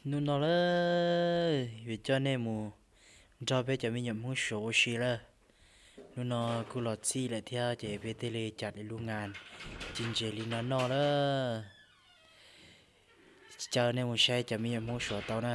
Hnub no lawm, yuav coj nej mus nrog peb cov me nyuam Hmoob Suav ua si lawm. Hnub no kuj los txij lawm thiab ces peb thiaj li cam lub ngas ci ntses li no noj lawm. Caw nej mus saib cov me nyuam Hmoob Suav tau na.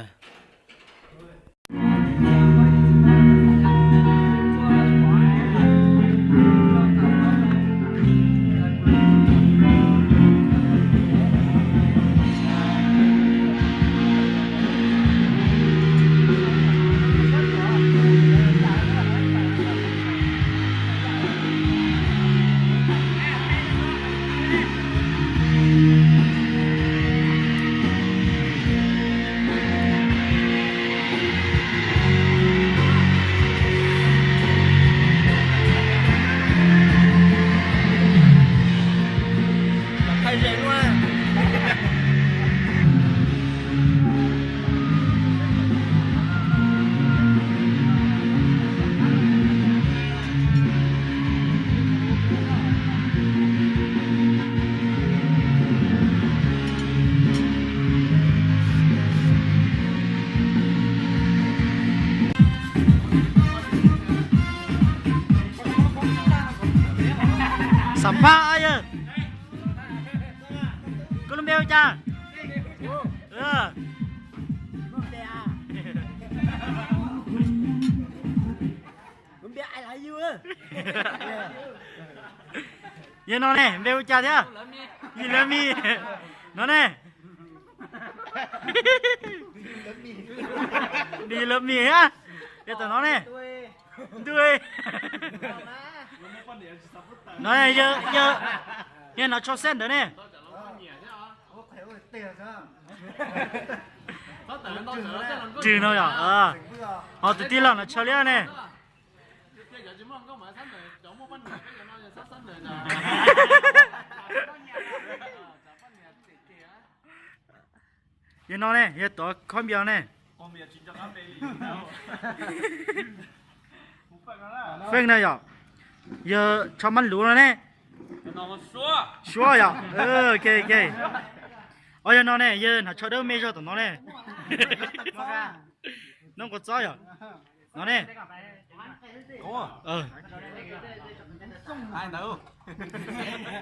Xam phaj yawg, koj lub npe hu cas? Yog no ne, npe hu cas thiab? Yis Lawv Mis. No ne, Yis Lawv Mis thiab. Yog tom no ne, Ntuj. No, yog no tsho xab ntawd ne. Rwg no yom. Ho tus tij laug no tshaw liab ne. Yog no ne, yog tod khob npias ne. Feej no yom. Yog tsho mab luv no ne. Suab yom. Ok, ok. Os, yog no ne, yog hnav tsho dawb me zog tom no ne. Noob nqua txob yom. No ne.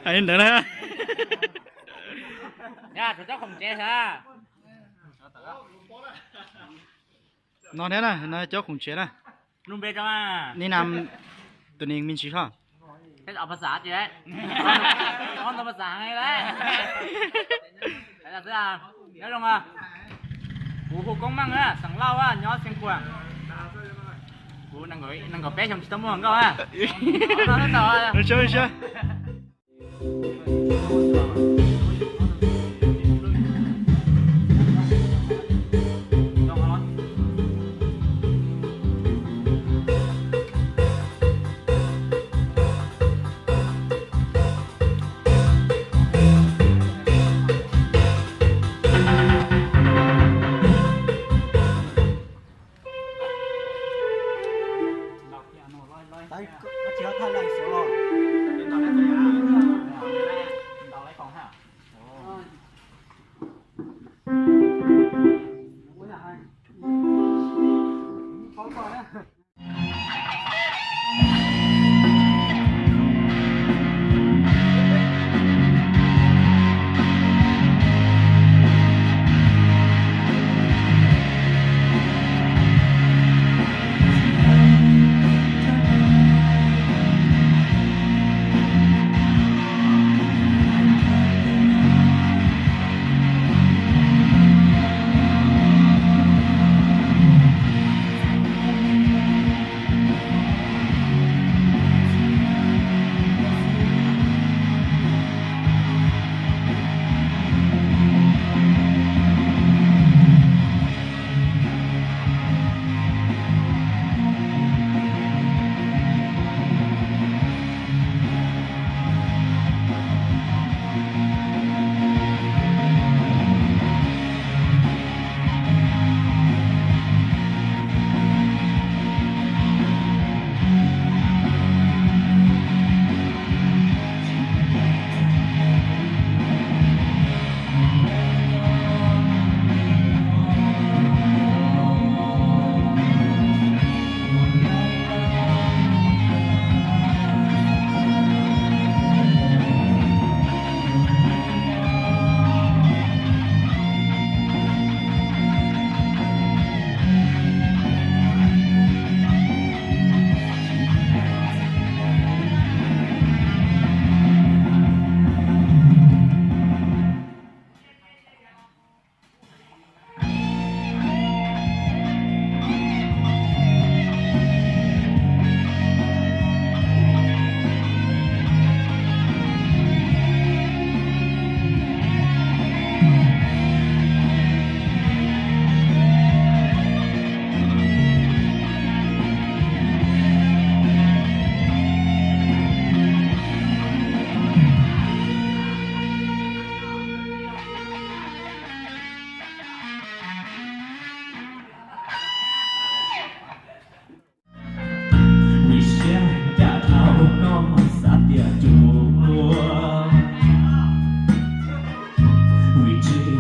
Hais li ntawd na. No thiab na, no cov khoom tsev na. Ni nam tus ni me ntsis ho. Kuv hu Koob Meej, xeem Lauj, nyob Xeev Khuam. Kuv nees nkaum peb xyoo tsis tau muaj hluas nkauj.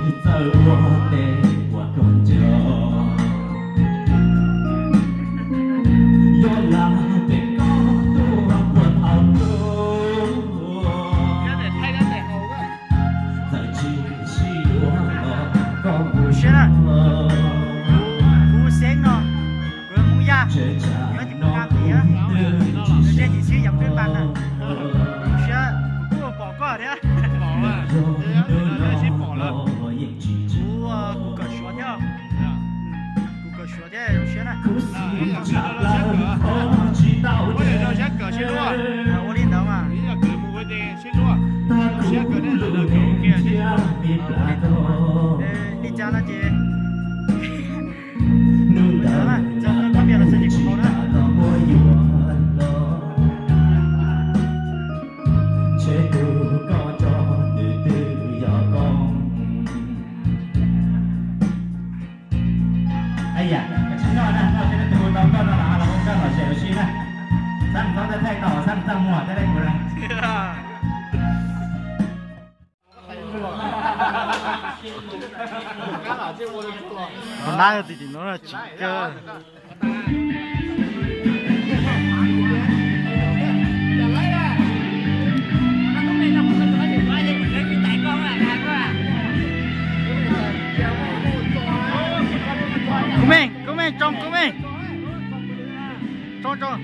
Txawj ua tes uas koj nco, yuav lam pem koj tuaj puag thaum tuaj. Txawm tsis sib yuav los koj mus siab. Kuv xeeb no, kuv Hmoob Yaj, nyob tim Moos Kas Vim, nws zej tim xwb yam peb pas na. Kuv siab, kuv kuj pom koj thiab. Kuv, kuv kawm Suav thiab. Kuv kawm Suav thiab zoo siab na. Ua li ntawd mas. Li cas no ces, txog koj pia los xav ces kuv haus na. Ib yam, tsis noj na, noj thiab leej twg hu tau koj no los ho los hu nkauj lom zem ua si na. Xab txhob thaij tau, xab txaj muag thiab leej kuv na. Tus nab tim tim no tsis kawg. Kub Meej, Kub Meej, tsoo Kub Meej. Tsoo, tsoo.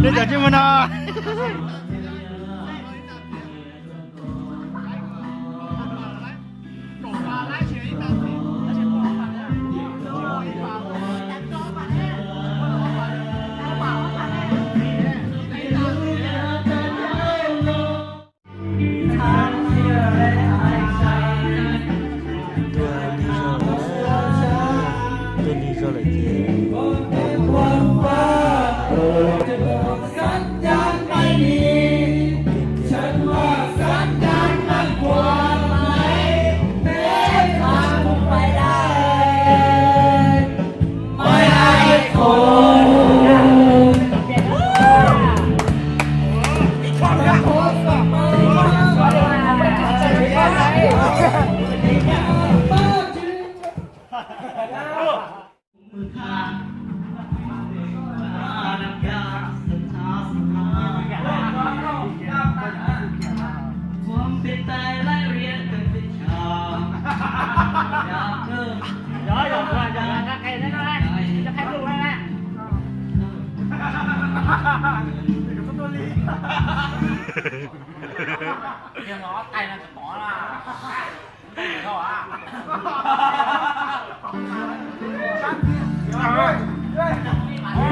Neb cov tsis mus no.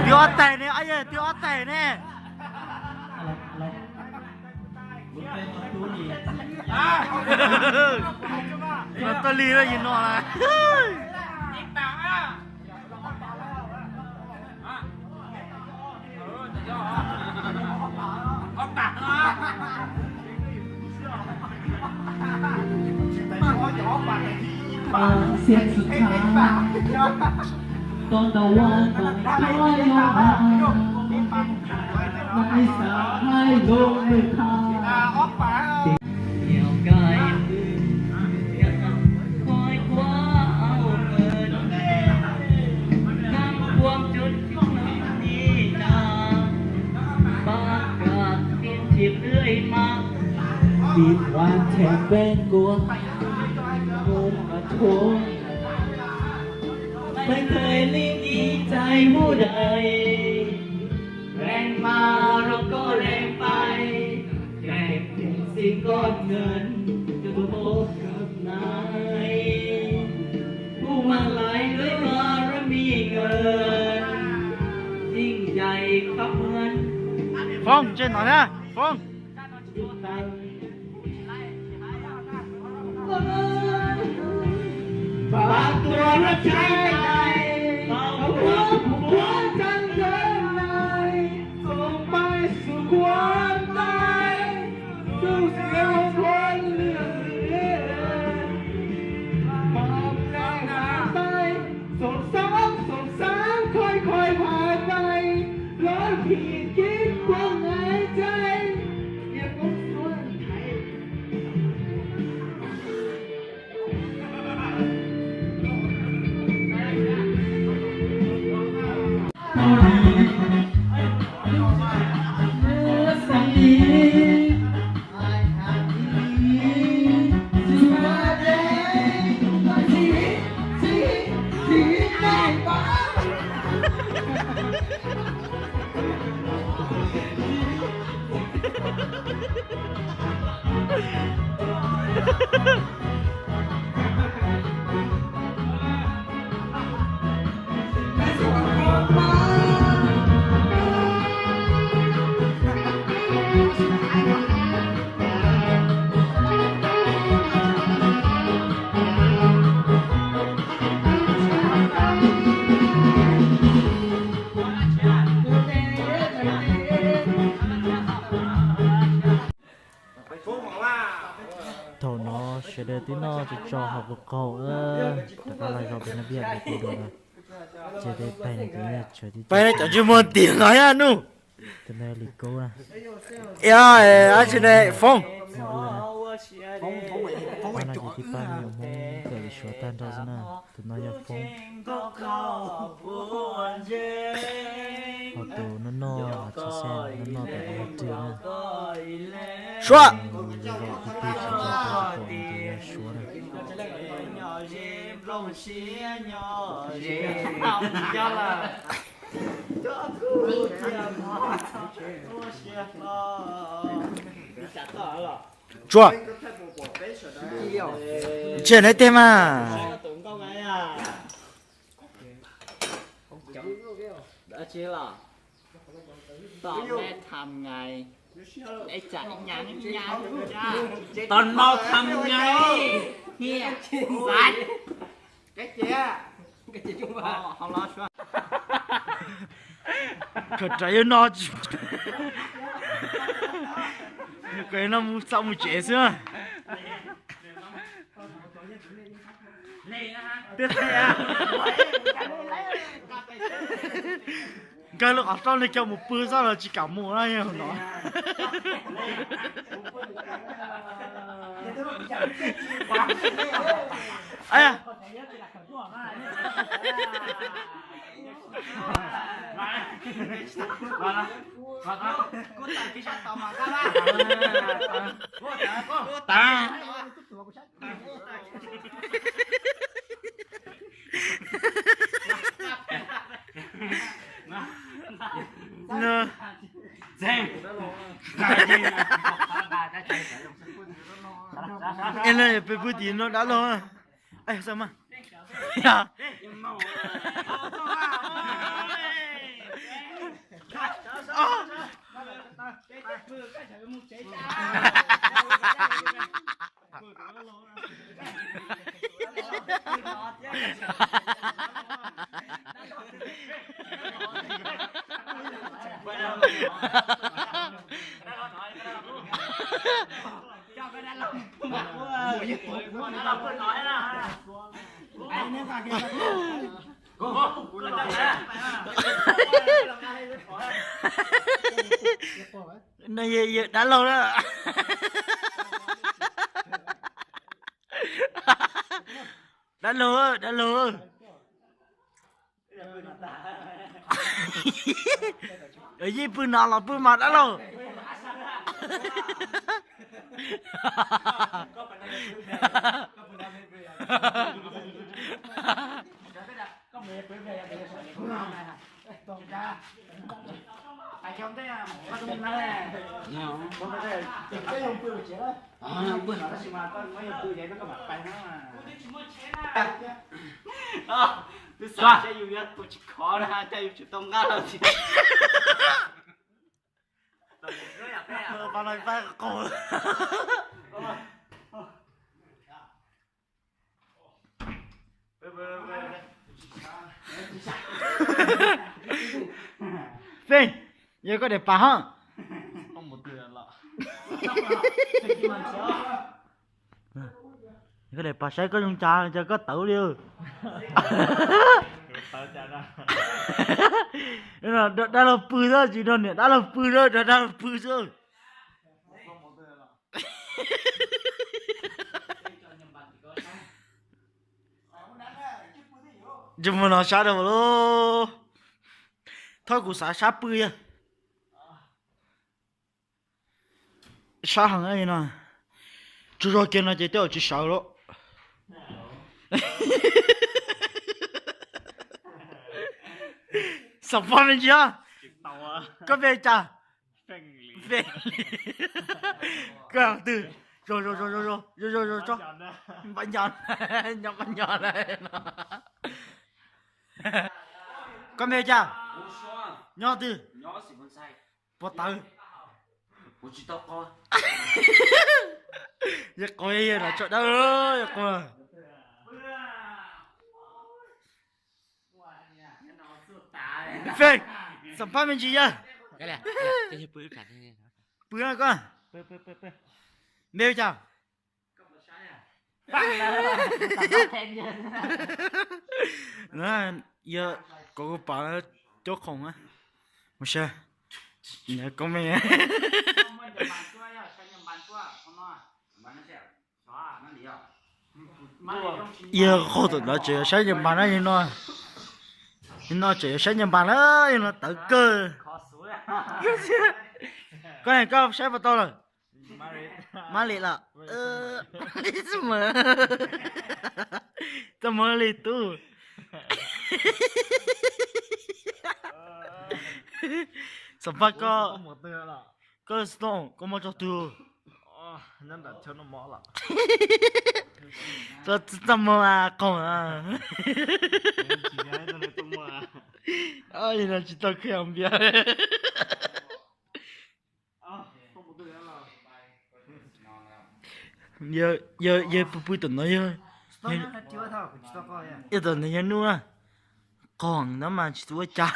Twb ob tais ne, twb ob tais ne. Tuaj lig lawm yus no lawm. Xiab สุดท้าย ตอนตะวันตกก็ยังมา ไม่สายลงไม่ทัน เดี่ยวกายมือ คอยคว้าเอาเงิน ทั้งปวงจนถึงหนี้นาง บางกราบเรียนเทียบเรื่อยมา บิดวางแทนแว่นกลัว โทษขอโทษ ไม่เคยได้ดีใจผู้ใด แรงมาเราก็แรงไป แกล้งเป็นสิ่งก้อนเงิน จะพบกับนาย ผู้มาลัยด้วยบารมีเงิน ยิ่งใหญ่คำเหมือน Phong, trên nói nha, Phong. Bạc tuôn ra trái này, bao cát phủ quanh chân trời này, không bay xuống quan tài, dù siêu quân lửa. Mong ngày mai tay, sốt sáng, sốt sáng, khói khói Thaum no sawv daws twb noj tso tso haus qaug qaug, rov qab los zaum pem no pia ntawm kuv dua na. Ces peb pais no ces tsawv tib, pais no cov ntsej muag tiag no yog nub. Tus no Lis Kaub na. Dab tsi ne Foob? Pab no ces tib pab me nyuam Hmoob kawm lus Suav tag nrho xwb na. Tus no yog Foob. Ho tus noj noj tsis xeeb noj noj tas hauv rwg na. Suav. Yus zaum tus twg tsis nco qab tsis pom no ces yog Suav na. Tsuas, ntsia neb tej mas. Tao nau tham ngai. Khaws rawv yuav no tsis, khaws no mus txom mus tsev xwb. Nkawd lub qhov rooj li cov mus pw xwb los tsis kam mus na yog no. Es peb pw tim no dab laug. No yog dab laug na. Dab laug, dab laug. Yeej pw no los pw mas dab laug. Twb xav seb yus yuav tus tsis khov na, cas yus tsis tau nqaj los thiab. Feej, yog koj daim pam hab. Koj daim pam saib koj zoo cas, cas koj tawv li. Dab laug pw xwb, tsis nrog niam dab laug pw xwb, nrog dab laug pw xwb. Tsis muaj no sab rau lauj. Thov kuv xav sab pw yog. Sab heev no. Tsaug zog kiag no ces tej zaum tsis sawv lawm. Xam phaj me ntsis os. Koj npe cas? Koj twg? Zoo zoo zoo zoo zoo zoo zoo zoo. Npaj nyo, nyob npaj nyo lawm no. Koj npe cas? Nyob twg? Puas tawv? Yog qhov yog los tso dawb yog qhov. Feej, xam phaj me ntsis yog. Pw koj. Npe cas? Yog kom kuv pom cuab khoom. Mus saib. Koj me. Yog qhov tom no tseem yog saib nyuag npas na, no tseem yog saib nyuag npas na, yog no tawv kawg. Koj, koj saib puas tau lawm? Mab li los? Li txaj muag, txaj muag li tub. Xam phaj koj, koj xov tooj koj muab tso twg? Txaj muag qaug. Tsis tau khwv npias. Yog pw pw tom no yog, yog tom no yog nub na, qaug ntawd mas tsis tau ua cas.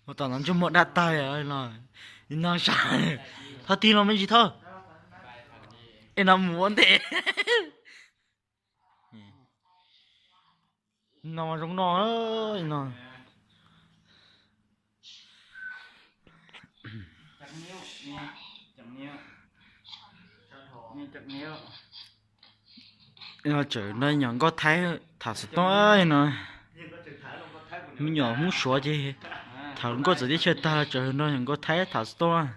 Ua tom no ntsej muag daj tag no, no sab, thov tig los me ntsis thov, es no mus ua ntej. No zoo no, no. Tseem no nyuam nkauj Thaib tham xov tooj no. Me nyuam Hmoob Suav ces tham nkauj txawv teb chaws tag tseem nrog nyuam nkauj Thaib tham xov tooj.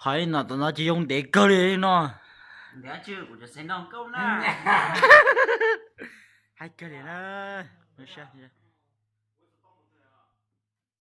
Hais no tom no ces yoo ntev kawg li no. Hais kawg li na.